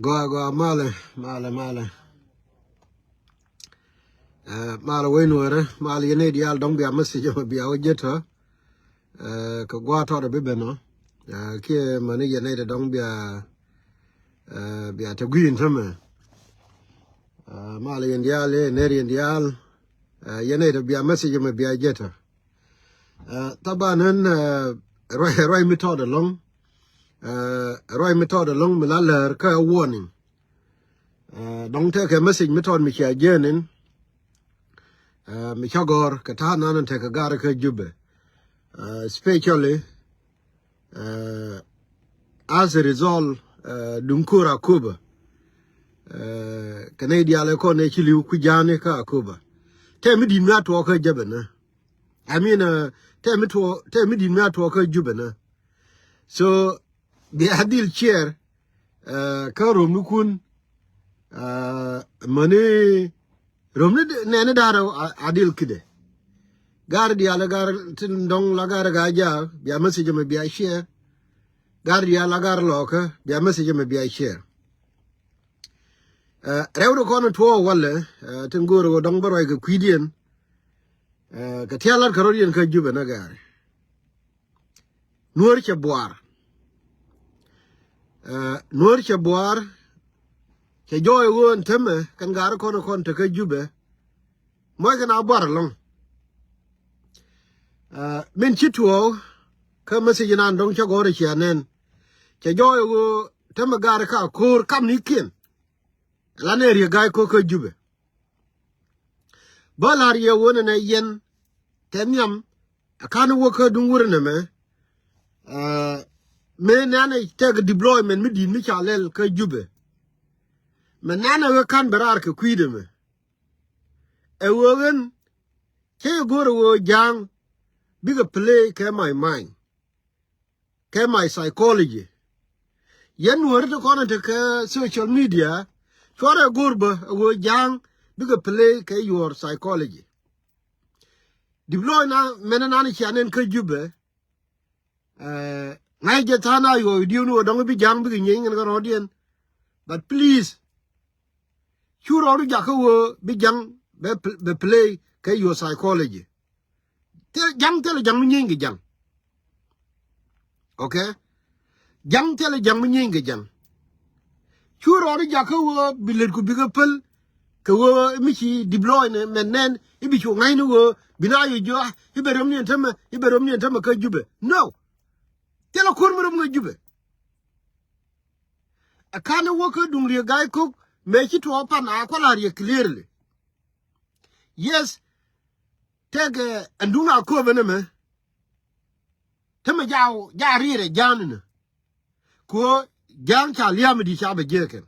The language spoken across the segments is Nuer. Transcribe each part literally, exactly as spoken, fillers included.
Gɔaa, gɔaa, malɛ, malɛ, malɛ. Ɛ, malɛ wec Nuɔrɛ, malɛ yɛn nɛy diaal dɔ̱ŋ bia message mɛ bia wä jiɛt tɔ. Ɛ, kɛ gua̱a̱th tɔt ɛ bi ben ɔ. Ɛ, kiɛ mäni yɛn nɛy dɔ̱ŋ bia, ɛ, bia te gui̱i̱n tämɛ. Ɛ, malɛ yɛn diaal, yɛn nɛy diaal. Ɛ, yɛn nɛy dɔ̱ŋ bia message mɛ bia jiɛt tɔ. Ɛ, thaban ɛn, ɛ, ruac, ruac mi tɔt ɛlɔ̱ŋ. Ɛ, ruac mi tɔt ɛlɔ̱ŋ mi la lär kä warning. Ɛ, dɔ̱ŋ tekɛ message mi tɔt mi cia jiɛn in. Ɛ, mi ca gɔ̱r kɛ ta̱a̱ nan tekɛ gar kä Jubɛ. Ɛ, especially, ɛ, as a result, ɛ, duŋ ko̱r Akoba. Ɛ, kɛ nɛy diaal ɛ kɔn ɛ ci li̱w ku ja̱a̱ni kä Akoba. Tɛ mi di̱t mi a tuɔɔk kä Jubɛ nä. I mean, ɛ, tɛ mi tuɔɔk, tɛ mi di̱t mi a tuɔɔk kä Jubɛ nä. So, bia dhil ciɛɛr, ɛ, kä romnikun, ɛ, mäni romni d-, nɛni da̱r a, a dhil kidɛ. Gar diaal gar tin dɔ̱ŋ la gar ga ja, bia message mɛ bia share. Gar diaal la gar lɔkä, bia message mɛ bia share. Ɛ, rɛw ri kɔn tuɔɔk walɛ, ɛ, tin go̱o̱r ɣöö dɔ̱ŋ bä ruac kɛ kui̱diɛn. Ɛ, kɛ tialat kɛ rɔ̱diɛn kä Jubɛ nä gari. Nuɔ̱ɔ̱r cɛ buaar. Ɛ, Nuɔ̱ɔ̱r cɛ buaar. Cɛ jɔɔy ɣöö ɛn tämɛ kɛn gaari kɔn kɔn tekä Jubɛ. Muɔc kɛn a buar ɛlɔ̱ŋ. Ɛ, min ci tuɔɔk kä message nan dɔ̱ŋ cä gɔ̱r cia nɛn. Cɛ jɔɔy ɣöö tämɛ gaari ka ko̱o̱r kamnikiɛn. La nɛ Riek Gai Kok kä Jubɛ. Bä la̱r yɛ wä nɛnɛ yɛn tɛ nhiam. Ɛ ka̱n wä kä duŋ wur nɛmɛ. Ɛ, mëë nɛnɛ tɛk deployment mi di̱t mi ca lɛl kä Jubɛ. Mɛ nɛnɛ wä ka̱n bɛ raar kɛ kui̱dɛ mɛ. Ɛ wä ɣän cä yɛ go̱r ɛ wä ja̱a̱ŋ bikɛ play kɛ my mind. Kɛ my psychology. Yɛn Nuɔ̱ɔ̱ri ti kɔn in te kɛ social media, cuarɛ go̱r bä ɛ wä ja̱a̱ŋ bikɛ play kɛ your psychology. Deploy na mɛn nan cia nɛn kä Jubɛ. Ɛ, ŋa̱c jɛ tha̱a̱ŋ na yuɔɔk dieu ni wä dɔ̱ŋ bi ja̱a̱ŋ bikɛ nyieeny kɛn kɛ rɔ̱diɛn. But please, cu rɔɔdu jakä wä bi ja̱ŋ bɛ pl-, bɛ play kɛ your psychology. Thil, ja̱ŋ thilɛ ja̱ŋ mi nyieeny kɛ ja̱ŋ. Okay? Ja̱ŋ thilɛ ja̱ŋ mi nyieeny kɛ ja̱ŋ. Cu rɔɔdu jakä wä bi lät ku bikɛ päl kɛ wä mi ci deploy ni mɛn nɛn i̱ bi cu ŋa̱cni wä bi na yɛ jiɔ, ah, i̱ bɛ röm ni ɛn tämɛ, i̱ bɛ röm ni ɛn tämɛ kä Jubɛ. No. Thilɛ ko̱r mi röm kä Jubɛ. Ɛ ka̱n wä kä duŋ Riek Gai Kok mëë ci tuɔɔk pan a kual a Riek clearly. Yes, tɛkɛ ɛn duŋ a kööbä nɛmɛ. Tämɛ ja, ja riɛrɛ ja̱a̱n inɛ. Ku ja̱a̱n ca lia̱a̱m di ca bɛ jiɛɛkɛn.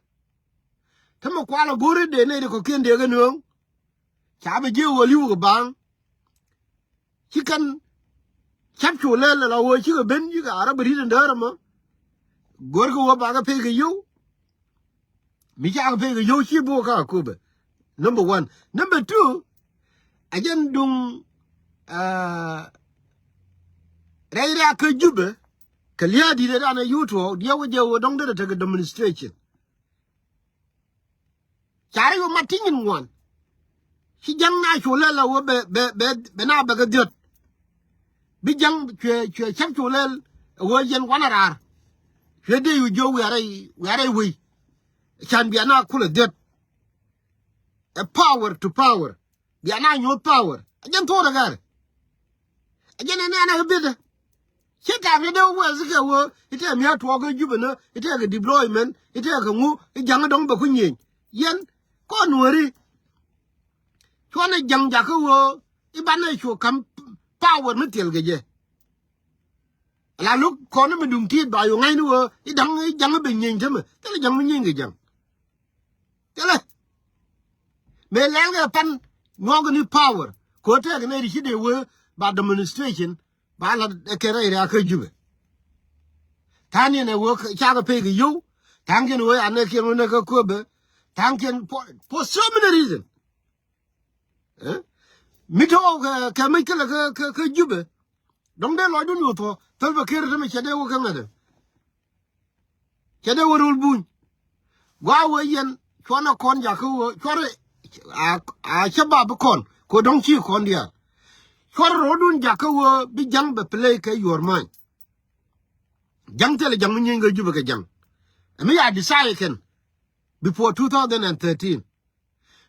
Tämɛ kual a go̱ri dee nɛy di kɔ̱kiɛn dee kɛ nööŋ. Ca bɛ jiɛɛk ɣöö li̱w kɛ baaŋ. Ci kɛn ca̱p cu lɛl la wä cikɛ ben cikɛ arab rit in däär ɛmɔ. Go̱rkɛ wä bakɛ pek kɛ yio̱w. Mi cakɛ pek kɛ yio̱w ci bok ka Akoba. Number one. Number two, a jɛn duŋ, ah, rɛy rɛ̈k kä Jubɛ kɛ lia̱a̱ di̱t ɛ dan ɛ yio̱w tuɔɔk diɛw kɛ jɛ wä dɔ̱ŋ derɛ tekɛ demonstration. Carɛ yom ma ti nyin ŋuan. Ci ja̱ŋ na cu lɛl a wä bɛ, bɛ, bɛ, bɛ na bɛ kɛ dhiöt. Bi ja̱ŋ cuɛ, cuɛ cäp cu lɛl a wä yɛn wanɛ raar. Cuɛ dee yu jiö wiarɛ, wiarɛ wei. Can bia na kulɛ dhiöt. A power to power. Bia na nyuɔ̱th power. A jɛn thorɛ gɛr. A jɛn ɛ nɛn ɛ bi̱dɛ. Cä tak ni dee wɛth kɛ wä i̱ tɛk mia̱ tuɔɔk kä Jubɛ nä i̱ tɛk kɛ deployment i̱ tɛk kɛ ŋu i̱ ja̱ŋ dɔ̱ŋ bɛ ku nyieny. Yɛn kɔn Nuɔ̱ɔ̱ri. Cuɔnɛ ja̱ŋ jakä wä i̱ banɛ cu ka̱m power mi thil kɛ jɛ. La lo̱k kɔn mi duŋ ti̱i̱t ba yu ŋa̱cni wä i̱ da̱ŋ i̱ ja̱ŋ bɛ nyieny tämɛ thilɛ ja̱ŋ mi nyieny kɛ ja̱ŋ. Thilɛ. Mëë lɛl kɛ pan nyuɔk ni power. Kɛ ɣöö tɛk nɛy ti ci dee wee ba demonstration ba la kɛ rɛy rɛ̈ɛ̈k kä Jubɛ. Tha̱a̱ŋ yɛn ɛ wee cakɛ pek kɛ yio̱w. Tha̱a̱ŋ yɛn wee anɛ kiɛn wee nɛ kä Kööbɛ. Tha̱a̱ŋ yɛn for, for so many reason. Eh? Mi tɔ̱ kɛ, kɛ mi kɛlɛ kä, kä, kä Jubɛ. Dɔ̱ŋ dee lɔcdun yo̱o̱ thuɔ̱ thäl bɛ ker tämɛ cɛ dee wä kä ŋädɛ. Cɛ dee wä rol buny. Gua wee yɛn cuɔnɛ kɔn jakä wee cuɔrɛ a cä bap bi kɔn ko dɔŋ ci kɔn diaal. Cuɔrɛ ro̱dun jakä wee bi ja̱ŋ bɛ play kɛ your mind. Ja̱ŋ thilɛ ja̱ŋ mi nyieeny kɛ Jubɛ kɛ ja̱ŋ. Ɛ mi ya decide kɛn before two thousand and thirteen.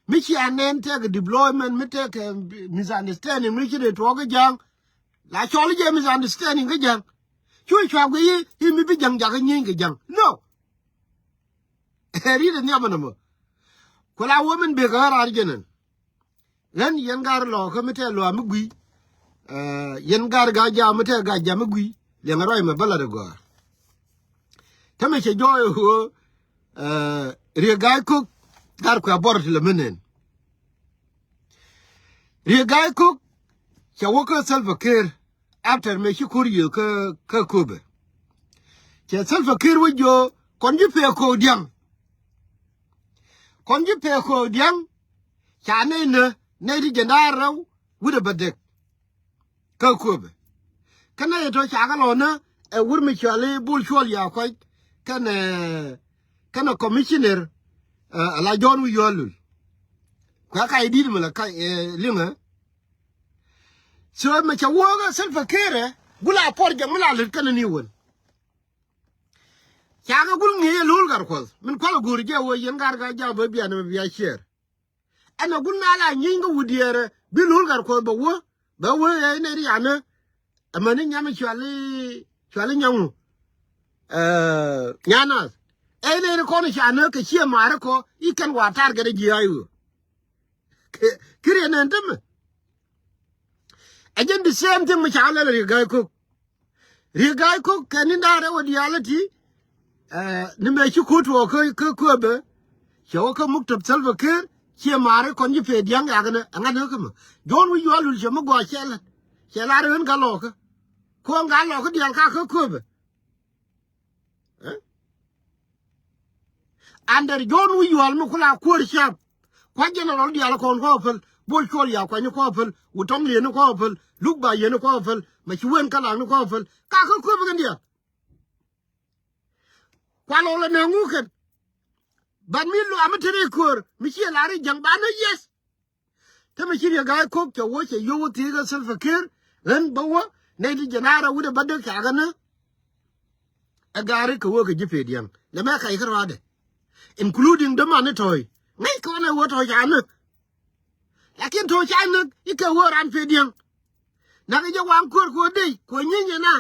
Mi cia nɛn tekɛ deployment, mi tekɛ misunderstanding mi ci dee tuɔɔk kä ja̱ŋ. La cɔl jɛ misunderstanding kä ja̱ŋ. Cu cuak guiy i̱ mi bi ja̱ŋ jakä nyieeny kɛ ja̱ŋ. No. Ɛ ri̱t ɛ nhiam ɛn ɛmɔ. Ku la wä min bek ɣän raar jɛn ɛn. Ɣän yɛn gar lɔɔkä mi tɛɛ lɔa mi guiy. Yɛn gar ga jam mi tɛɛ ga jam mi guiy. Liɛŋ ruac mɛ bä lat ɛ gɔaa. Tämɛ cɛ jɔɔy ɛ ɣöö Riek Gai Kok gar kuɛ bɔr ti lɛ mi nɛn. Riek Gai Kok cɛ wä kä Salva Kiir after mëë ci ko̱r yiëë kä kä Köpɛ. Cɛ Salva Kiir wä jiö kɔn ji̱ pee ko̱o̱k diaŋ. Kɔn ji̱ pee ko̱o̱k diaŋ. Ca nɛy nä nɛy ti jɛn da̱a̱r rɛw wi̱cdɛ bä dek. Kä Köpɛ. Kä nɛy tɔ̱ cakɛ lɔ nä ɛ wur mi cɔal i̱ Bol Cuɔl Yakuac kɛnɛ kɛnɛ commissioner ɛ la John Wi̱i̱ Yual Lul. Kuɛ kac di̱t mi la kac ɛ liŋɛ. So mɛ cɛ wuɔ̱ɔ̱k ɛ Salva Kiir ɛ gula puɔr jɛ mi la lät kɛnɛ ni wän. Cakɛ gul ŋi̱i̱c ɛ Lul Gatkuɔth min kualɛ go̱o̱r jɛ wee yɛn gat ka jam bä bian mɛ bia ciɛɛr. Ɛn a gul na la nyieeny kä wut diɛɛrɛ bi Lul Gatkuɔth bɛ wä bɛ wä ɛ nɛy ri yanä. Ɛmɛni nyam i̱ cuali cuali nyaŋu. Nyanas ɛ nɛy ri kɔn i̱ ca nä kɛ ciɛ ma̱a̱ri kɔ i̱ kɛn wa target ɛ ji̱ ay ɣöö. Kiri ɛ nɛn tämɛ. Ɛ jɛn the same thing mi ca lɛl Riek Gai Kok. Riek Gai Kok kɛ ni da̱a̱r ɛ wä diaal ɛ ti. Ni mɛ ci ko̱t wä kä kä Köpɛ. Cɛ wä kä muktab Salva Kiir ciɛ ma̱a̱ri kɔn ji̱ pee diaŋ yakɛ nɛ ɛŋa nɛ kä mɛ. John Wi̱i̱ Yual Lul cɛ mi gɔaa cɛ lät cɛ lar ɣän gat lɔɔkä. Ko̱o̱ŋ gat lɔɔkä diaal ka kä Köpɛ. Under John Wi̱i̱ Yual mi kula kuäär cap. Kua general diaal kɔn kua päl. Bol Cuɔl Yakuac ni kua päl. Wut Tɔŋ Liɛn ni kua päl. Luk Ba Yɛn ni kua päl. Mɛ ci wen Kalaŋ ni kua päl. Ka kä Köpɛ kɛn diaal. Kua lɔ lɛ nɛ ŋu kɛn. But mi luaam mi te ri köör mi ciɛ lar i̱ ja̱ŋ banä yes. Te mi ci Riek Gai Kok cɛ wä cɛ yio̱w wä thiec kä Salva Kiir ɣän bä wä nɛy ti jɛn a rɛw wi̱cdɛ bä dek cakɛ nä. Ɛ gaari kɛ wä kɛ ji̱ pee diaŋ nɛ mɛ kac kä ruaadɛ. Including däman ni tɔ̱ɔ̱c ŋäc kɔn ɛ wä tɔ̱ɔ̱c ca näk. Lakin tɔ̱ɔ̱c ca näk i̱ kɛ wä ran pee diaŋ. Nak i̱ jɛ waŋ kuäär kɛ wä dec kɛ wä nyieeny ɛ na.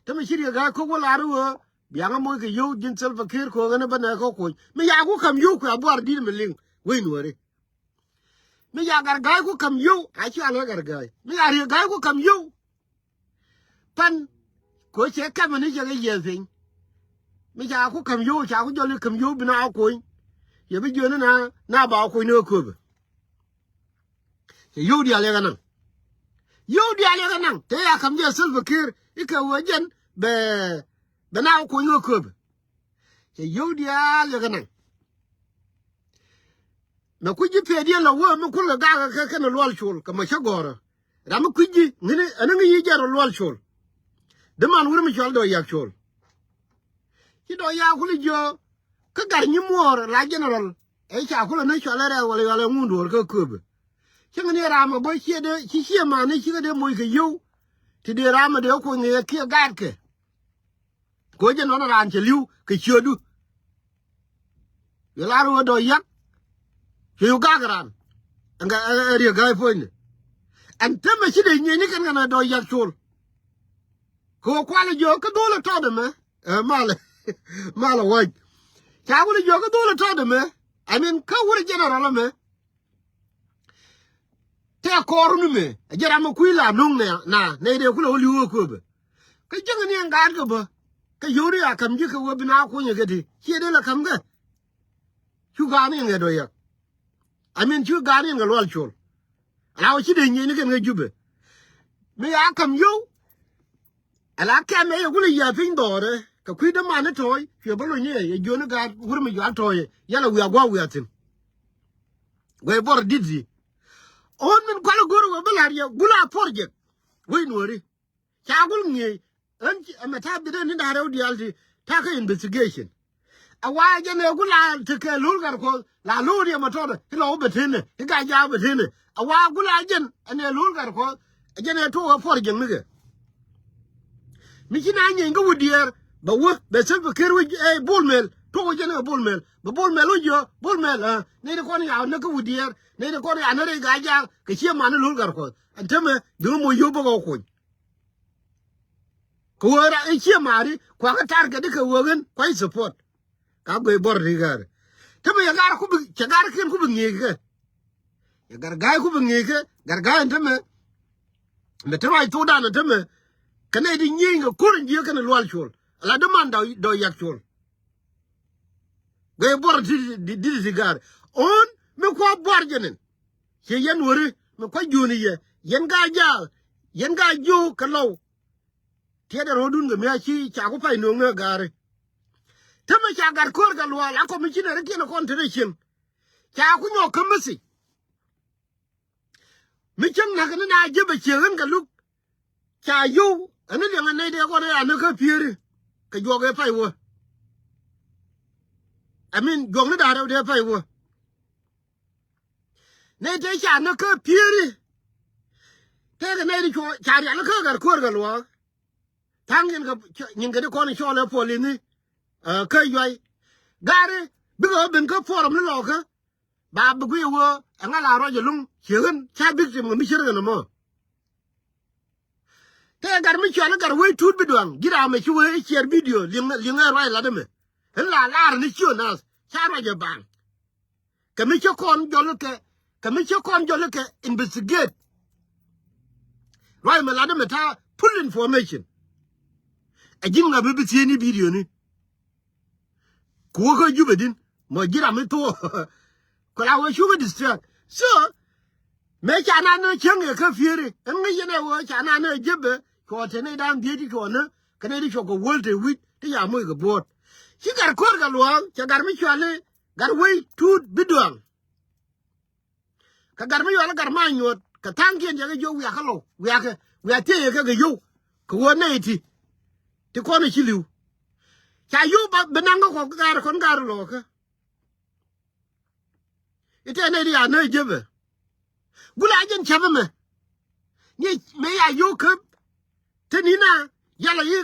Te mi ci Riek Gai Kok wä lar i̱ wä biaŋä moc kɛ yio̱w ji̱n Salva Kiir kɛ wä ɣän bä nɛ kä kuoc mi ya ku ka̱m yio̱w kuɛ buar di̱t mi liŋ wec nuɔ̱ɔ̱ri. Mi ca Gatgai ku ka̱m yio̱w a ci a lɛ Gatgai mi ca Riek Gai ku ka̱m yio̱w. Pan ko cɛ kɛmɛ ni cɛ kɛ yiɛth piny. Mi ca ku ka̱m yio̱w ca ku jɔl i̱ ka̱m yio̱w bi na a kuɔ̱ny. Yɛ bi jiöni na na ba a kuɔ̱ny ni kä Köpɛ. Cɛ yio̱w diaal yɛ kɛ naŋ. Yio̱w diaal yɛ kɛ naŋ te ya ka̱m jɛ Salva Kiir i̱ kɛ wee jɛn bɛ bɛ na a kuɔ̱ny ni kä Köpɛ. Cɛ yio̱w diaal yɛ kɛ naŋ. Mɛ kui̱ ji̱ pɛɛdiɛn la wee mi kulɛ gakɛ kɛ kɛn lual col kɛ mɛ cä gɔ̱rä. Ram mi kui̱ ji̱ ŋi̱ni ɛn ŋi̱ yi jɛ rɔ lual col. Däman wur mi cɔal Dɔ̱ Yak col. Ci Dɔ̱ Yak kulɛ jiö kä Gat Nyimuɔɔr la general. Ɛ ca kulɛ ni cɔal ɛ rɛɛth wala yɔal ɛ ŋun duɔ̱ɔ̱r kä Köpɛ. Cä ŋi̱ni ram ɛ bä ciɛ dee ci ciɛ mani cikɛ dee moc kɛ yio̱w. Ti dee ram ɛ dee kuoth ŋi̱i̱c ɛ kiɛ gaatkɛ. Kɛ ɣöö jɛ nɔn raan cɛ li̱w kɛ ciötdu. Yɛ lar ɣöö Dɔ̱ Yak. Cɛ yu gak raan. Ɛn kɛ ɛ Riek Gai puɔ̱nyni. Ɛn temɛ ci dee nyieny ni kɛn kɛn ɛ Dɔ̱ Yak col. Kɛ ɣöö kualɛ jiök kä dho̱l ɛ tɔt ɛmɛ. Ɛ malɛ malɛ wäc. Ca wulɛ jiök kä dho̱l ɛ tɔt ɛmɛ. I mean kä wur ɛ general ɛmɛ. Tɛ kɔɔr ni mëë a jɛ ram mi kui̱ la no̱ŋ nɛ na nɛy dee kulɛ wä li̱w ɛ Köpɛ. Kä jäŋ ni ɛn gaatkɛ bä kä yio̱w ri a ka̱m ji̱ kɛ wä bi na kuɔ̱nyɛ kɛ ti ciɛ dee la ka̱m kɛ. Cu gaani ɛn kɛ Dɔ̱ Yak. I mean cu gaani ɛn kɛ lual col. Ala wä ci dee nyieny ni kɛn kɛ Jubɛ. Mi a ka̱m yio̱w. Ala kɛmɛ yɛ kulɛ yia̱a̱ piny dhɔɔrɛ kɛ kui̱ dämani tɔ̱ɔ̱c cuɛ bä lony ni yɛ yɛ jiöni gaat wur mi jual tɔ̱ɔ̱c yɛ yɛn a wiaa gua̱a̱k wiaa thi̱n. Guɛy bɔr di̱t thi̱n. Ɣän min kualä go̱r wee bä la̱r yɛ gula project wec nuɔ̱ɔ̱ri. Ca gul ŋi̱eec ɣän ɛmɛ ta̱a̱ bit ɣän ni da̱a̱r rɛw diaal ti ta̱a̱ kä investigation. A wa jɛn ɛ ku la tekɛ lo̱l Gatkuɔth la lo̱l riɛm a tɔt i̱ lɔ wä bɛ teni i̱ gac jaak bɛ teni. A wa ku la jɛn ɛn ɛ lo̱l Gatkuɔth. Ɛ jɛn ɛ tuɔk ɛ puɔr jiäknikɛ. Mi ci na nyieeny kä wut diɛɛr bɛ wä bɛ Salva Kiir wä ɛ Bol Mel tuɔk wä jɛn ɛ Bol Mel bɛ Bol Mel wä jiɔ Bol Mel ɛ nɛy ti kɔn ya näk kä wut diɛɛr nɛy ti kɔn ya näk rɛy gac jaak kɛ ciɛ man i̱ lo̱l Gatkuɔth. Ɛn tämɛ bi ɣä moc yio̱w bä kɛ wä kuny. Kɛ ɣöö ra i̱ ciɛ maari kuakä target i̱ kɛ ɣöö ɣän kua̱c support. Ka guey bɔr ti gaari. Tämɛ yɛ gaari ku bi cɛ gaari kiɛn ku bi ŋi̱i̱c kɛ. Yɛ gar ga̱a̱c ku bi ŋi̱i̱c kɛ gar ga̱a̱c ɛn tämɛ. Mɛ te ruac thokdan ɛn tämɛ. Kɛ nɛy ti nyieny kɛ ko̱r in jiɛ kɛn lual col ala däman dɔ̱ yak col. Guey buɔr ti di di di gaari ɣän mi kua̱ buɔr jɛ nin. Ciɛ yɛn wäri mi kua̱ juuni yɛ yɛn ga̱a̱c jaal yɛn ga̱a̱c jiök kɛ lɔw. Tiɛt ɛ ro̱o̱dun kɛ mi a ci ca ku pay nööŋ ni ɛ gaari. Tämɛ ca gat ko̱r kɛ luaal a kɔm mi ci nɛ ri tiɛn ɛ kɔn te rɛ cieŋ. Ca ku nyɔk kä mäthi. Mi cäŋ na̱k ni na jiäp ɛ cieŋ ɣän kɛ luk. Ca yio̱w ɛn ni liɛŋ ɛ nɛy dee kɔn ɛ ya näk kä piëëri. Kɛ juɔk ɛ pay wä. I mean juɔk ni da̱a̱r ɛ dee pay wä. Nɛy te ca näk kä piëëri. Tëëkɛ nɛy ti cuɔ ca rial kä gat ko̱r kɛ luaak. Tha̱a̱ŋ nyin kɛ nyin kɛ ti kɔn cɔɔl ɛ puɔl in ni. Kä yuay gaari bikɛ ɣä ben kä forum ni lɔɔkä. Ba bi guiy wä ɛŋa la ruac ɛlɔ̱ŋ ciɛ ɣän ca victim kɛ mi cir ɣän ɛmɔ. Te gat mi cual i̱ gat wec tuut bi duaŋ ji̱ ram ɛ ci wee i̱ ciɛɛr bidio liŋ liŋ ɛ ruac lat ɛmɛ. Ɣän la lar ni ciö nath ca ruac ɛ baŋ. Kɛ mi cä kɔn jɔl kɛ kɛ mi cä kɔn jɔl kɛ investigate. Ruac mɛ lat mɛ ta̱a̱ full information. Ɛ ji̱n ŋa bi bi thieen i̱ bidio ni. Ku wä kä jupɛ din mɔ ji̱ ram mi thok. Ku la wä cukä distract so. Mëë ca nan ni cäŋ yɛ kä pieri ɛn ŋäc yɛn ɛ wä ca nan ni jepɛ. Cuɔ te ni da̱ŋ dhieec ti cuɔ ni kɛ ni ti cuɔ kɛ wäl te wi̱c ti ca moc kɛ buɔ̱ɔ̱t. Ci gat ko̱r kɛ luaak cɛ gat mi cuali gat wec tuut bi duaŋ. Kɛ gat mi yual gat ma nyuɔt kɛ tha̱a̱ŋkiɛn cɛ kɛ jiök wiakä lɔw wiakä wiak thiec yɛ kɛ kɛ yio̱w. Kɛ ɣöö nɛy ti ti kɔn ɛ ci li̱w. Ca yio̱w ba bi naŋ kä kɔk gaari kɔn gaari lɔɔkä. Itɛ nɛy ti ya nä jepɛ. Gula jɛn cäpä mɛ ni mɛ ya yio̱w käp. Te ni na yala yi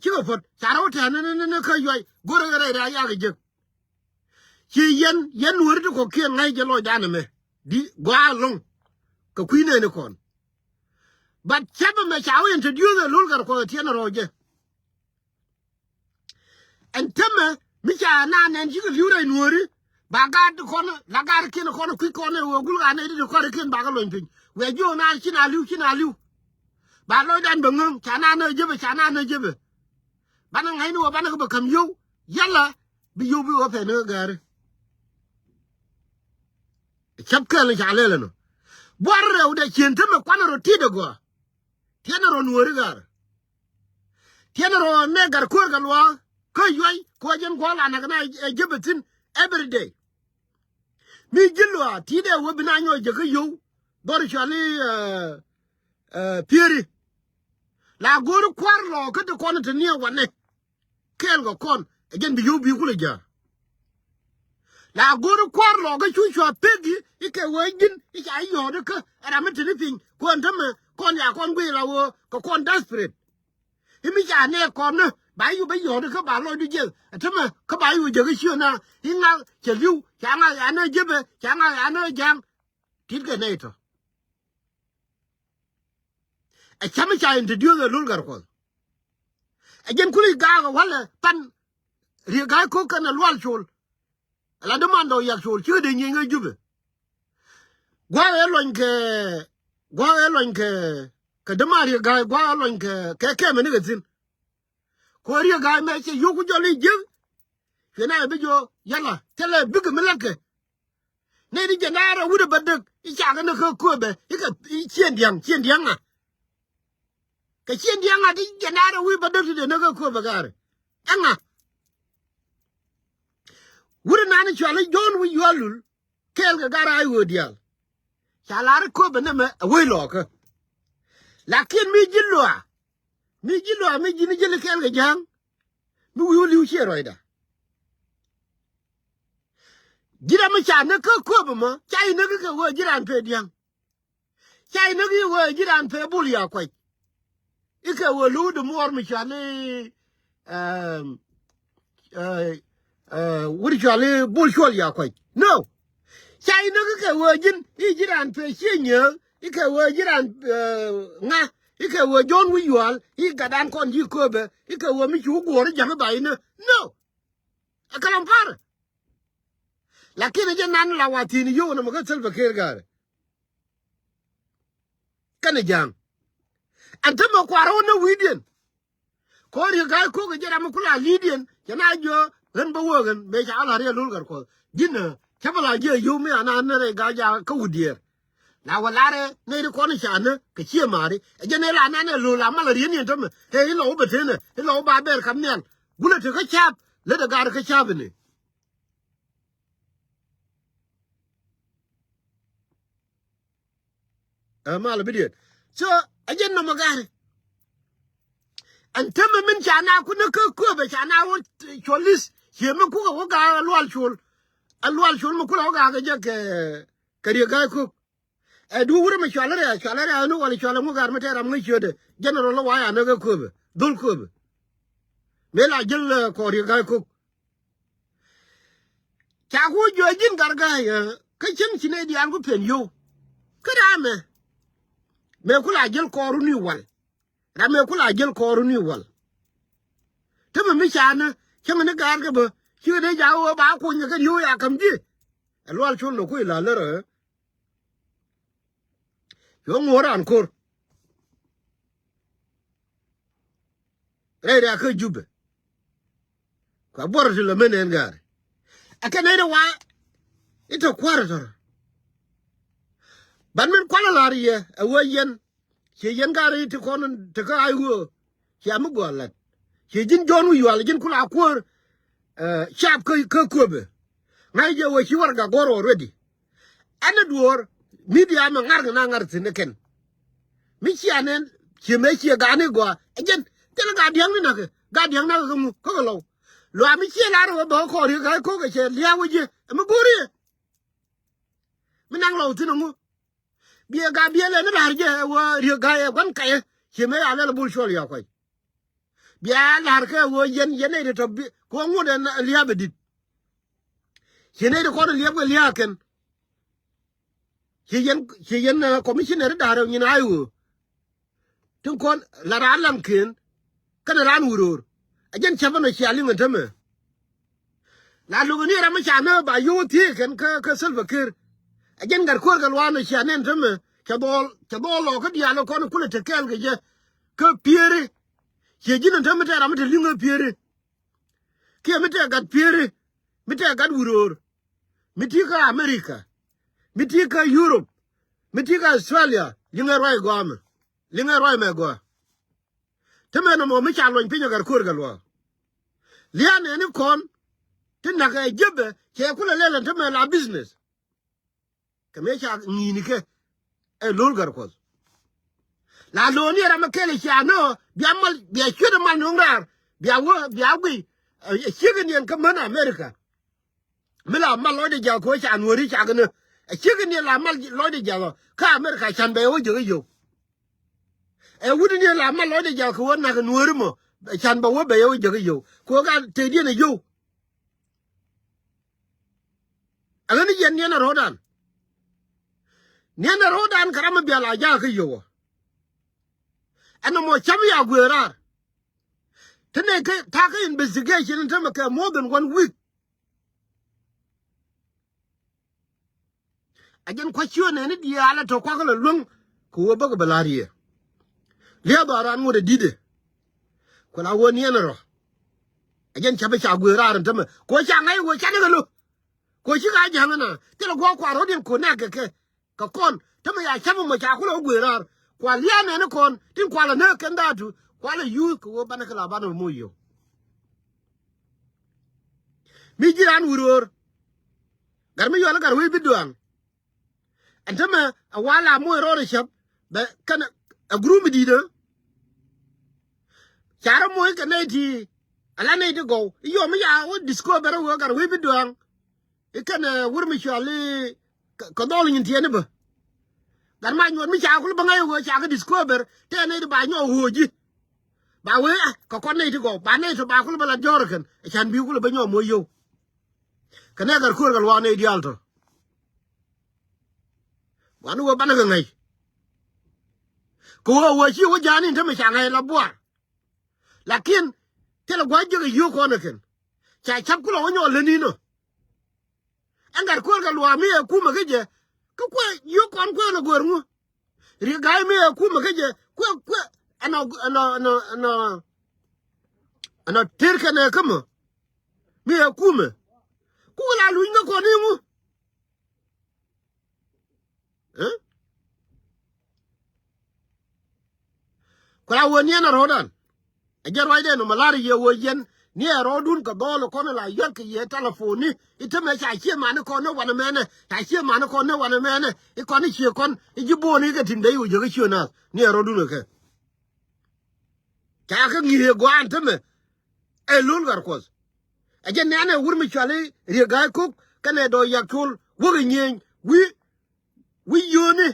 cikɛ puɔ̱t ca rɛw tɛ̈n ni ni kä yuay go̱rɛ kɛ rɛy rɛy yakɛ jek. Ci yɛn yɛn nuɔ̱ri ti kɔ̱kiɛn ŋa̱c jɛ lɔcdan ɛmɛ di gɔaa ɛlɔ̱ŋ. Kɛ kui̱ nɛɛni kɔn. But cäpɛ mɛ ca wä introduce ɛ lo̱l gat kuɔth ɛ tiɛn rɔɔc jɛ. Ɛn tämɛ mi ca naan nɛn cikɛ li̱w rɛy nuɔ̱ri. Ba gaat kɔn la gaat kiɛn kɔn kui̱ kɔn ɛ wä gul ɣan ɛ di kɔn kiɛn bakɛ lony piny. Wɛ jiök naan ci na li̱w ci na li̱w. Ba lɔcdan bɛ ŋäŋ ca naan ɛ jepɛ ca naan ɛ jepɛ. Banɛ ŋa̱cni wä banɛ kɛ bɛ ka̱m yio̱w yala. Bi yio̱w bi wä pɛn ɣä gääri. Cäp kɛl ni ca lɛl ɛnɔ. Buar rɛw dɛ cien tämɛ kuanɛ rɔ ti̱t ɛ gɔaa. Tiɛn rɔ nuɔ̱ɔ̱ri ga̱r. Tiɛn rɔ nɛ ga̱r kuäär kɛ luaak kä yuay kuɔ jɛn kuɔ la näk na ɛ jepɛ thi̱n every day. Mi ji̱ luaak ti̱t ɛ wä bi na nyɔk jɛ kä yio̱w. Dhɔr cuali pieri. La go̱o̱ri kua̱r lɔ kä ti kɔn ti niɛ wanɛ. Kɛɛl kɛ kɔn ɛ jɛn bi yio̱w bi kulɛ ja̱a̱. La go̱o̱ri kua̱r lɔ kä cu cua pek i̱ i̱ kɛ wee ji̱n i̱ ca i̱ yɔ̱ɔ̱t i̱ kä ɛ ram mi te ni piny kuɔn tämɛ kɔn ya kɔn guiy la wee kɛ kɔn desperate. I̱ mi ca nɛɛk kɔn ni ba i̱ yu bä yɔ̱ɔ̱t i̱ kä ba lɔcdu jiɛth ɛ tämɛ kä ba i̱ yu jek i̱ ciö na i̱ ŋa̱th cɛ li̱w ca ŋa̱th ya nɛ jepɛ ca ŋa̱th ya nɛ ja̱a̱ŋ. Ti̱t kɛ nɛy tɔ. Ɛ cäm ca introduce ɛ lo̱l gat kuɔth. Ɛ jɛn kuli gaak ɛ walɛ pan riek ga̱a̱c ko̱k kɛn ɛ lual col. Ala däman dɔ̱ yak col cikɛ dee nyieny kä jupɛ. Gua̱a̱k ɛ luɔny kɛ gua̱a̱k ɛ luɔny kɛ kɛ däman riek ga̱a̱c gua̱a̱k ɛ luɔny kɛ kɛ kɛmɛ ni kɛ thi̱n. Kuɔ riek ga̱a̱c mɛ cɛ yio̱k ku jɔl i̱ jiäk. Cuɛ na ɛ bi jiɔ yala thilɛ bikɛ mi la̱tkɛ. Nɛy ti jiɛn da̱a̱r ɛ wut ɛ bädäk i̱ cakɛ ni kä kööbɛ i̱ kɛ i̱ ciɛn dia̱ŋ ciɛn dia̱ŋ ŋa. Kɛ ciɛn dia̱ŋ ŋa ti jiɛn da̱a̱r ɛ wut ɛ bädäk ti dee ni kä kööbɛ ga̱a̱rɛ. Ɛŋa wut ɛ nani cuali Jɔ̱ɔ̱n wi̱c yual lul kɛɛl kɛ ga̱a̱r a i̱ ɣöö diaal. Ca la̱r i̱ kööbɛ nɛmɛ ɛ wec lɔɔkä. Lakin mi ji̱ luaak mi ji̱ luaak mi ji̱n ji̱ li kɛɛl kɛ ja̱a̱ŋ. Mi wi̱i̱ wä li̱w ciɛ ruacda. Ji̱n ram mi ca näk kä kööp ɛmɔ, ca ji̱ näk kɛ ɣöö ji̱n raan pee dia̱ŋ. Ca ji̱ näk i̱ ɣöö ji̱n raan pee Bul Yakuac. I̱ kɛ ɣöö lo̱w di muɔɔr mi cɔal i̱, ɛm, ɛ, ɛ, wut cɔal i̱ Bul Cuɔl Yakuac. No. Ca ji̱ näk i̱ kɛ ɣöö ji̱n, i̱ ji̱n raan pee Ciɛ Nyääk, i̱ kɛ ɣöö ji̱n raan, ɛ, ŋa, i̱ kɛ ɣöö Jɔ̱ɔ̱n Wi̱i̱ Yual, i̱ gatdan kɔn ji̱ kööpɛ, i̱ kɛ ɣöö mi cu guɔ̱ɔ̱r i̱ ja̱ŋ i̱ ba ji̱ näk. No. Ɛ kalam parɛ. Lakin ɛ jɛ nan la wa thi̱n yio̱w nɔmɔ kä Salva Kiir Ga̱a̱rɛ. Kɛnɛ ja̱a̱ŋ. Ɛn tämɛ kua̱r ɣän ni wi̱i̱diɛn. Kɔn Riek Ga̱a̱c Kok ɛ jɛ ram mi kula li̱i̱diɛn. Cɛ na jiö ɣän bä wee ɣän mëë ca ɣä la̱r yɛ lo̱l Gat Kuɔth. Ji̱n ɛ cä bä la jiɛ yio̱w mi ana ni rɛy Ga̱a̱c jakä wut diɛɛr. La wä larɛ nɛy ri kɔn ca näk kɛ ciɛ ma̱a̱ri. Ɛ jɛn ɛ la nanɛ lo̱l la mal a rieni ɛn tämɛ. Ɛ ilɔ wä bɛ tenɛ, ilɔ wä ba bɛr kam nhial. Gulɛ te kä ca̱a̱p, lät ɛ ga̱a̱r kä ca̱a̱p ɛni. Ɛ mal bi diet. So, ɛ jɛn nɔmɔ ga̱a̱ri. Ɛn tämɛ min ca na kun ni kä kööbɛ ca na wä col li̱th. Ciɛ mi kukɛ wä ga̱a̱ lual col. Ɛ lual col mi kulɛ wä ga̱a̱ kɛ jɛ kɛ, kɛ Riek Ga̱a̱c Kok. Ɛ duɔ̱ɔ̱p wurɛ mi cualä rɛ̈ɛ̈, cualä rɛ̈ɛ̈ ni wal cualä ŋu ga̱r mi tɛɛr ram ŋäc ciötdɛ. General lɔ wa ya näk ɛ kööbɛ, dhol kööbɛ. Mëë la jäl, ɛ, kɔɔr Riek Ga̱a̱c Kok. Ca ku jiö ji̱n Gat Ga̱a̱c, ɛ, kä cäŋ ci nɛy diaal ku pɛn yio̱w. Kä ram mɛ. Mëë ku la jäl kɔɔr ni wal. Ram mëë ku la jäl kɔɔr ni wal. Tämɛ mi ca ni, cäŋ ni ga̱a̱r kɛ bä. Cikɛ dee jakä wä ba kuny kɛ kɛn yio̱w ya käm ji̱. Ɛ lual col nɔ ku ilä lär ɛ. Cuɔ ŋo̱o̱r raan ko̱r. Rɛy rɛ̈ɛ̈kä Jubɛ. Kua buɔr ti lɛ men ɛn ga̱a̱ri. Ɛ kɛn nɛy rɛ wa i̱ te kua̱r tɔ̱r. Ban min kualɛ la̱r yɛ ɛ wee yɛn. Ciɛ yɛn ga̱a̱ri ti kɔn ti kä ay ɣöö. Cia mi gɔaa lat. Ciɛ ji̱n Jɔ̱ɔ̱n Wi̱i̱ Yual ji̱n kula kuäär. Ɛ, cap kä, kä kööbɛ. Ŋa̱c jɛ wee ci warɛga gɔ̱r already. Ɛn ɛ duɔ̱ɔ̱r, media mɛ ŋa̱r kɛ na ŋa̱r thi̱n ɛ kɛn. Mi cia nɛn, ciɛ mëë ciɛ ga̱a̱ni gɔaa. Ɛ jɛn, thilɛ gat dia̱ŋni näkɛ, gat dia̱ŋ näkɛ kä ŋu, kä kɛ lɔw. Luaak mi ciɛ lar ɛ wee bɛ kɔɔr Riek Ga̱a̱c Kok ɛ cɛ lia̱a̱ wä ji̱, ɛ mi go̱o̱ri ɛ. Mi naŋ lɔw thi̱n ɛ ŋu. Biɛ gat biɛ lɛ ni la̱r jɛ ɛ wä Riek Ga̱a̱c ɛ gua̱n kɛyɛ. Ciɛ mëë ya lɛl Bul Cuɔl Yakuac. Bia la̱r kɛ ɣöö yɛn, yɛn nɛy ti tɔ bi, kɛ ɣöö ŋot ɛn lia̱a̱p ɛ di̱t. Ci nɛy ti kɔn lia̱a̱p kɛ lia̱a̱ kɛn. Ci yɛn, ci yɛn, ɛ, commissioner da̱r ɛ nyin ay ɣöö. Tin kɔn la raan laŋkiɛn. Kɛnɛ raan wuröör. Ɛ jɛn cäpä nɔ cia liŋ ɛn tämɛ. La lo̱k ni ram mi ca nä ba yio̱w thiee kɛn kä, kä Salva Kiir. Ɛ jɛn gat kuäär kɛ luaak nɔ cia nɛn tämɛ. Cɛ dhɔl, cɛ dhɔl lɔ kä diaal kɔn kulɛ te kɛɛl kɛ jɛ. Kä Pieri. Ciɛ ji̱n ɛn tämɛ tɛ ram mi te liŋ ɛ Pieri. Kiɛ mi tɛ gat Pieri. Mi tɛ gat wuröör. Mi ti kä America. Mi ti kä Europe. Mi ti kä Australia. Liŋɛ ruac gɔaa mɛ. Liŋɛ ruac mɛ gɔaa. Tämɛ nɔmɔ mi ca luɔny piny ɛ gat kuäär kɛ luaak. Lia̱a̱ nɛɛni kɔn. Ti na̱k ɛ jiäpɛ cɛ kulɛ lɛl ɛn tämɛ la business. Kɛ mëë ca ŋi̱i̱ni kɛ ɛ lo̱l gat Kuɔth. La lo̱o̱ni ɛ ram ɛ kɛl ɛ cia nä bia mal bia cuet ɛ mal no̱o̱ŋ raar bia wä bia guiy. Ɛ ciek in yɛn kä män America. Mi la mal lɔcdɛ jiath kɛ ɣöö ca nuääri cak ni. Ɛ ciek in yɛn la mal lɔcdɛ jiath ɔ kä America can bɛ yɛ wä jäk i̱ yio̱w. Ɛ wut in yɛn la mal lɔcdɛ jiath kɛ ɣöö nak nuääri mɔ can bɛ wä bɛ yɛ wä jäk i̱ yio̱w kɛ ɣöö ka tëëdiɛn ɛ yio̱w. Ɛ ɣän i̱ yɛn niɛn ɛ ro̱o̱dan. Niɛn ɛ ro̱o̱dan kɛ ram mi bial a ja̱a̱k kä yio̱w ɔ. Ɛn nɔmɔ cäm ya guëë raar. Te nɛy kä ta̱a̱ kä investigation in tämɛ kɛ more than one week. A jɛn kua̱c ciöön nɛɛni diaal ɛ tɔ̱ kua̱kä lɔ luäŋ kɛ ɣöö bäkɛ bɛ la̱r yɛ. Lia̱a̱ dhɔaaran ŋot ɛ di̱t ɛ. Ku la ɣöö niɛn ɛ rɔ. A jɛn cäpɛ ca guëë raar ɛn tämɛ kɛ ɣöö ca ŋa̱c ɣöö canɛ kɛ lo̱k. Kɛ ɣöö ci ɣaa ja̱ŋ ɛn a thilɛ gua̱a̱k kua̱r rɔ̱diɛn ko̱n nɛɛk kɛ kɛ. Kɛ kɔn tämɛ ya cäpɛ mɔ ca kulɛ wä guëë raar kua lia̱a̱ nɛɛni kɔn tin kua lɛ nääk kɛn dhaatu kua lɛ yuuth kɛ ɣöö banɛ kɛ la banɛ moc yio̱w. Mi ji̱ raan wuröör. Gat mi yual i̱ gat wec bi duaŋ. Ɛn tämɛ ɛ wal a moc rɔɔdɛ cäp bɛ kɛn ɛ group mi di̱i̱t ɛ. Ca rɔ moc kɛ nɛy ti ala nɛy ti gɔw i̱ yɔm i̱ ca wä discover ɛ wee gat wec bi duaŋ. I̱ kɛn, eh, wur mi cual i̱ kɛ, kɛ dhɔl nyin tiɛɛni bä. Gat ma nyuɔt mi ca kul bä ŋäc ɣöö ca kɛ discover tɛɛni ti ba nyɔk ɣöö ji̱. Ba wee, ah, kɛ kɔn nɛy ti gɔw ba nɛy tɔ ba kul bä la jɔr kɛn. Can bi kul bä nyɔk moc yio̱w. Kɛ nɛ gat kuäär kɛ luaak nɛy diaal tɔ. Guani wä banɛ kɛ ŋäc. Kɛ wä wä ci wä ja̱a̱n in te mi ca ŋäc la buar. Lakin thilɛ gua̱c jiäk ɛ yio̱o̱k kɔn ɛ kɛn. Ca ca̱p kulɔ wä nyɔk läni nɔ. Ɛn gat kuäär kɛ luaak mi ɛ kumɛ kä jɛ. Kä kuɛ yio̱o̱k kɔn kuɛ lɛ guäär ŋu. Riek Ga̱a̱y mi ɛ kumɛ kä jɛ. Kuɛ, kuɛ, ɛnɔ, ɛnɔ, ɛnɔ, ɛnɔ, ɛnɔ tër kɛn ɛ kä mɔ. Mi ɛ kumɛ. Ku wä la luny kä kɔn i̱ ŋu. Ɛ? Ku la wä niɛn ɛ rɔ̱dan. Ɛ jɛn ruacdɛ nɔmɔ la̱r yɛ wä yɛn niɛn ɛ rɔ̱dun kɛ dhɔl kɔn la yɔt kɛ yɛ telefoni. I̱ temɛ ca cie mani kɔn ni wanɛ mɛnɛ. Ca cie mani kɔn ni wanɛ mɛnɛ. I̱ kɔn i̱ cie kɔn i̱ ji̱ bo̱o̱n i̱ kɛ tin bɛ i̱ wä jɛ kä ciö naath niɛn ɛ rɔ̱dun kɛ kɛ. Ca kä ŋi̱i̱c ɛ gua̱a̱n temɛ. Ɛ lo̱l gat Kuɔth. Ɛ jɛn nɛɛnɛ wur mi cuali Riek Ga̱a̱y Kok kɛnɛ Dɔɔk Yak Col wäkɛ nyieny wi̱i̱, wi̱i̱ yio̱o̱ni.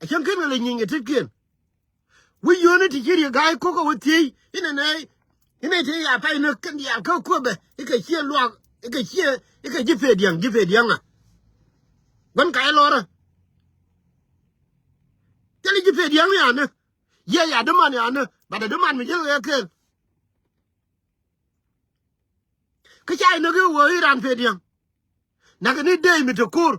Ɛ cäŋ ken kɛ lɛ nyieny kɛ tetkiɛn. Wi̱i̱ yio̱o̱ni ti ci Riek Ga̱a̱y Kok ɛ wä thiec inɛ nɛ inɛ ti ya pay ni kɛn diaal kä kuäbɛ ikɛ ciɛ luaak ikɛ ciɛ ikɛ ji̱ pee diaŋ ji̱ pee diaŋ a. Gua̱n ka ɛ lɔrä. Thilɛ ji̱ pee diaŋ yani. Yɛ ya däman yani. Bat ɛ däman mi ji̱l kɛ kɛɛl. Kä ca inäk i̱ wee i̱ raan pee diaŋ. Näk ni dee mi te ko̱r.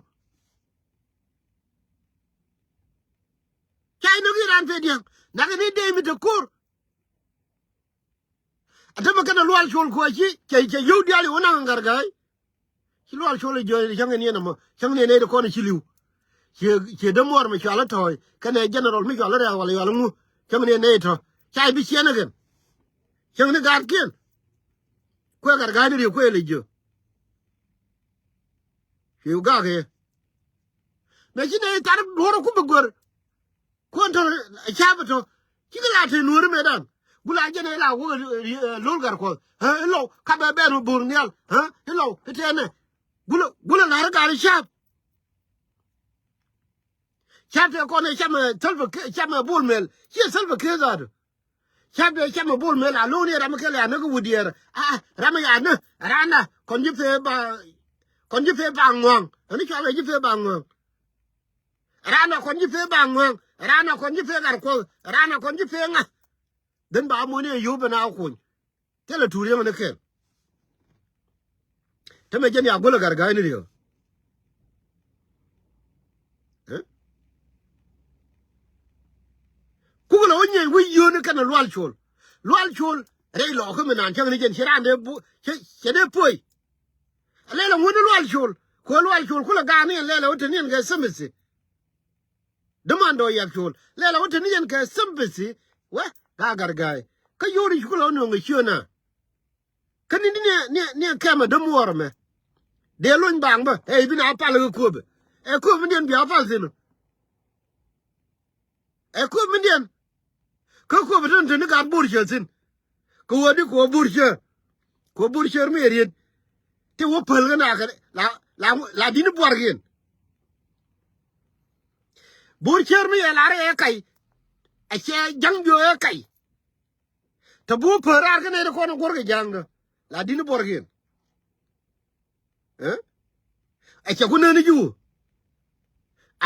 Ca inäk i̱ raan pee diaŋ. Näk ni dee mi te ko̱r. Ɛ tämɛ kɛn ɛ Lual Col kuɔ ci cɛ cɛ yio̱w diaal i̱ wä naŋ Gat Ga̱a̱y. Ci Lual Col i̱ jiɔc cäŋ in yɛn ɛmɔ cäŋ ni ɛ nɛy ti kɔn i̱ ci li̱w. Ciɛ ciɛ dämuɔɔr mi cual i̱ tɔ̱ɔ̱c kɛnɛ general mi cual i̱ rɛ̈k wala cual i̱ ŋu. Cäŋ ni ɛ nɛy tɔ̱ ca i̱ bi ciɛn ɛ kɛn. Cäŋ ni gaatkiɛn. Kuɛ Gat Ga̱a̱y ni riek kuɛ lɛ jiö. Ciɛ gak i̱ mëë ci nɛy thar duɔ̱ɔ̱r ɛ ku bi guer. Kuɔn tɔ̱ ca̱p tɔ̱ cikɛ la te nuɔ̱ɔ̱ri mëëdan. Gula jɛn ila wä lo̱l Gat Kuɔth. Ɛ ilɔw ka bɛ bɛn wä bo̱o̱r nhial. Ɛ ilɔw itɛnɛ. Gula gula la̱r gat ca̱p. Ca̱p tɛ kɔn ɛ camɛ thäl bɛ kɛ camɛ Bol Mel ciɛ thäl bɛ kɛ dhaadu. Ca̱p tɛ camɛ Bol Mel a lo̱n iɛ ram kɛl ya näk wut diɛɛr. A ram ya näk randa kɔn ji̱ pee ba kɔn ji̱ pee ba ŋua̱ŋ. Ɛn i̱ cual ɛ ji̱ pee ba ŋua̱ŋ. Raan a kɔn ji̱ pee ba ŋuɛŋ. Raan a kɔn ji̱ pee gat kuɔth. Raan a kɔn ji̱ pee ŋa̱th. Dhän ba muɔ̱ni ɛ yio̱w ben a kuny. Thilɛ tuur yäŋ ni kɛl. Tämɛ jɛn ya guäl ɛ Gat Ga̱a̱y ni riek. Ɛ? Kukɛ lɛ wä nyieny wä yio̱o̱ni kɛnɛ Lual Col. Lual Col rɛy lɔɔkä mi naan cäŋ ni jɛn ci raan dee bu cɛ dee puɔy. Lɛl ɛŋu ni Lual Col kuɛ Lual Col kulɛ gaani ɛn lɛl ɛ wä te ni ɛn kɛ sympathy. Däman Dɔɔk Yak Col lɛl ɛ wä te ni ɛn kɛ sympathy. Wä ka Gat Ga̱a̱y kä yo̱o̱ri ci kulɛ wä nööŋ ɛ ciö na. Kä ni ni ni ni kɛmɛ dämuɔɔr ɛmɛ. Dee lony baaŋ bä ɛ i̱ bi na pal kä kööbɛ. Ɛ kööbɛ ni ɛn bia pal thi̱n ɔ. Ɛ köp mi diɛn. Kä köp tän tän ni gat bo̱r cä thi̱n. Kɛ wä di kɛ wä bo̱r cä. Kɛ wä bo̱r cä mi riet. Ti wä päl kä na kɛ la la la dini buar kiɛn. Bo̱r cä mi yɛ lar ɛ kay. A cɛ ja̱ŋ biö ɛ kay. Tɛ bi wä päl raar kä nɛy ti kɔn ɛ guɔ̱r kɛ ja̱a̱ŋdä. La dini buar kiɛn. Ɛ? Ɛ cɛ ku neni ji̱ wä.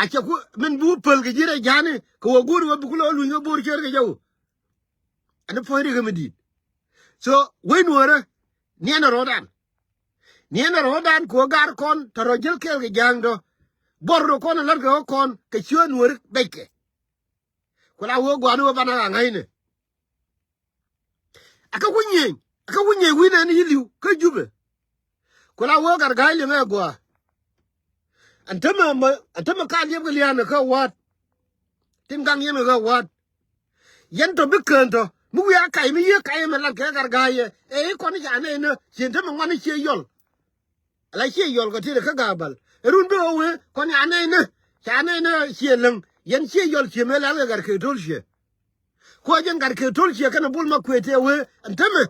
A cɛ ku min bi wä päl kɛ ji̱ rɛy ja̱a̱ni kɛ wä go̱o̱ri wä bi ku lɔ luny wä bo̱o̱r cär kɛ jɛ wä. Ɛn puɔ̱ny ri kɛ mi di̱i̱t. So wec nuɔ̱ɔ̱rä niɛn ɛ rɔ̱dan. Niɛn ɛ rɔ̱dan kɛ wä gar kɔn tɛ rɔ jäl kɛɛl kɛ ja̱a̱ŋdɔ. Buɔr rɔ kɔn ɛ la̱t kɛ wä kɔn kɛ ciö nuɔ̱ɔ̱ri bɛckɛ. Ku la wä gua̱a̱ni wä banɛ ɣa̱ŋa̱cnɛ. Ɛ kä ku nyieny ɛ kä ku nyieny wi̱n ɛn i̱ li̱w kä Jubɛ. Ku la wee Gat Ga̱a̱y liŋ ɛ gua̱a̱. Ɛn tämɛ mɔ ɛn tämɛ ka liɛp kɛ lia̱a̱n ɛ kä wa̱a̱t. Tin gaŋ yɛn ɛ kä wa̱a̱t. Yɛn tɔ bi kään tɔ mi wi̱i̱ a kac mi yiee kac ɛmɛ lat kɛ Gat Ga̱a̱y ɛ ɛ i̱ kɔn i̱ ca nɛy nä cien tämɛ ŋuan i̱ cie yɔl. Ala ciɛ yɔl kɛ tëëdɛ kä ga̱a̱ bal. Ɛ run bi ɣä wee kɔn ya nɛy ni ca nɛy ni ciɛ läŋ. Yɛn ciɛ yɔl ciɛ mëë lɛl kɛ gat kek to̱l ciɛ. Kuɔ jɛn gat kek to̱l ciɛ kɛnɛ bul ma kuëë tëë wee ɛn tämɛ.